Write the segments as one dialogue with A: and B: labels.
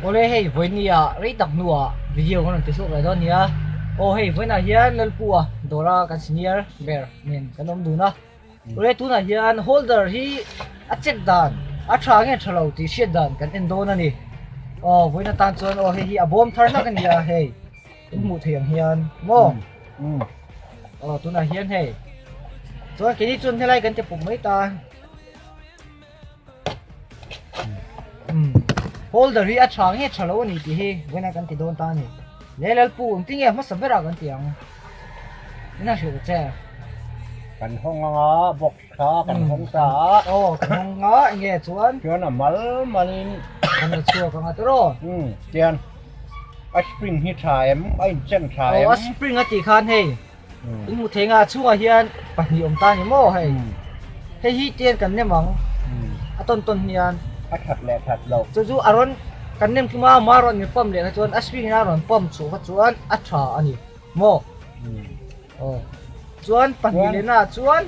A: Awle hei vawinia rei tak hnuah video kan rawn ti chhuak leh dawn nia. Aw hei vawiinah hian Lalpua dawra kan senior ber nen kan awm dun a. Awle tunah hian holder hi a check dan a tha nge tha lo tih hriat dan kan en dawn a ni. Aw vawiin atan chuan aw hei hi a bawm thar hlak a ni a hei in hmuh theih ang hian maw. Aw tunah hian hei chuan keini chuan helai kan ti pawp mai ta. Holder hi a tha nge tha lo a ni tih hi vawiin a kan ti dawn ta a ni. Le Lalpu engtin nge hmasa berah kan ti ang? Min han hrilh ta che.
B: Kan hawng anga box kha kan hawng ta a.
A: Aw kan hawng a enge chuan?
B: Chuan a mal malin
A: kan la chhuak anga tiraw?
B: Umm tian a spring hi tha em? A inchen tha em?
A: Aw a spring a tih khan hei. In hmu thei nga a chhungah hian pahnih awm ta ni maw hei. Hei hi tian kan nem ang a tawn tawn hian.
B: A that leh that loh.
A: Chu chu a rawn kan nem tlum a ama rawn in pump leh kha chuan a spring in a rawn pump chhuah kha chuan a tha a ni maw. Aw chuan pahnih leh naah chuan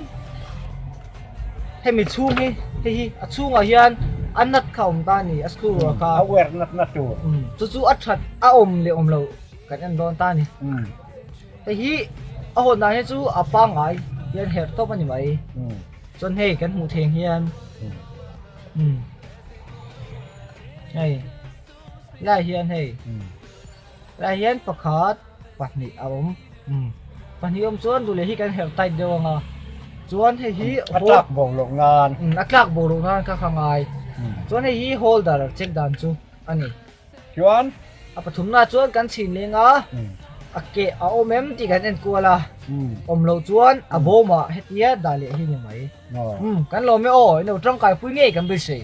A: hemi chhung hi hei hi a chhungah hian a nut kha a awm ta a ni a screw kha.
B: A uar nat na tur.
A: Chu chu a that a awm leh awm loh kan en dawn ta a ni. Hei hi a hawn dan hi chu a pangngai hian herh tawp a ni mai. Chuan hei kan hmuh theng hian umm hei lai hian hei lai hian pakhat pahnih a awm umm pahnih awm chuan duh leh hi kan herh tight deuh ang a chuan hei hi
B: a tlak bo loh nan
A: umm a tlak bo loh nan kha kha ngai chuan hei hi holder check dan chu a ni.
B: Chuan
A: a pathumna chuan kan chhin leng a, a keh a awm em tih kan en kual a, awm loh chuan a bawmah hetia dah leh hi ni mai. Kan lawm e aw, ilo tangkai pui ngei kan beisei.